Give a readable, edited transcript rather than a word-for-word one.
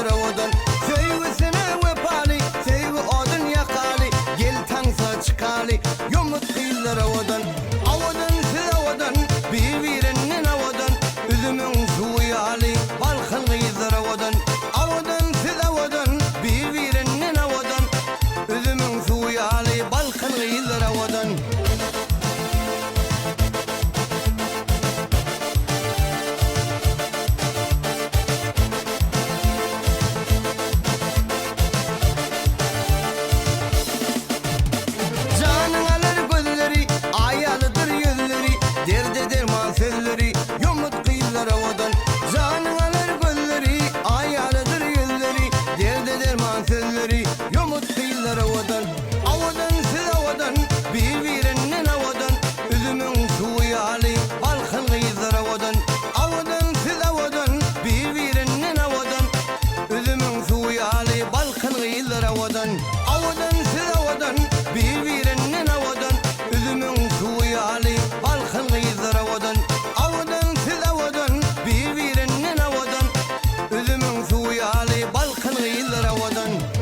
gyzlar owadan. Söýgüsine wepaly, söýgi odun ýakaly, Gel taňsa çykaly, ýomut gyzlar owadan. Owadan siz owadan, bir-birinden owadan, Üzümiň suwy ýaly, balkan gyzlar owadan. Owadan siz owadan, bir-birinden owadan, Üzümiň suwy ýaly, balkan gyzlar owadan. Janyň alar gözleri, Aý ýalydyr ýüzleri, Derde derman sözleri, Ýomut gyzlar owadan. Janyň alar gözleri, Aý ýalydyr ýüzleri, Derde derman sözleri, Ýomut gyzlar owadan. Owadan siz owadan, Bir-birinden owadan, Üzümiň suwy ýaly, Balkan gyzlar owadan. Owadan siz owadan, Bir-birinden owadan, Üzümiň suwy ýaly, Balkan gyzlar owadan. Owadan siz owadan, Bir-birinden owadan, Üzümiň suwy ýaly, Balkan gyzlar owadan. Owadan siz owadan, Bir-birinden owadan, Üzümiň suwy ýaly, Balkan gyzlar owadan.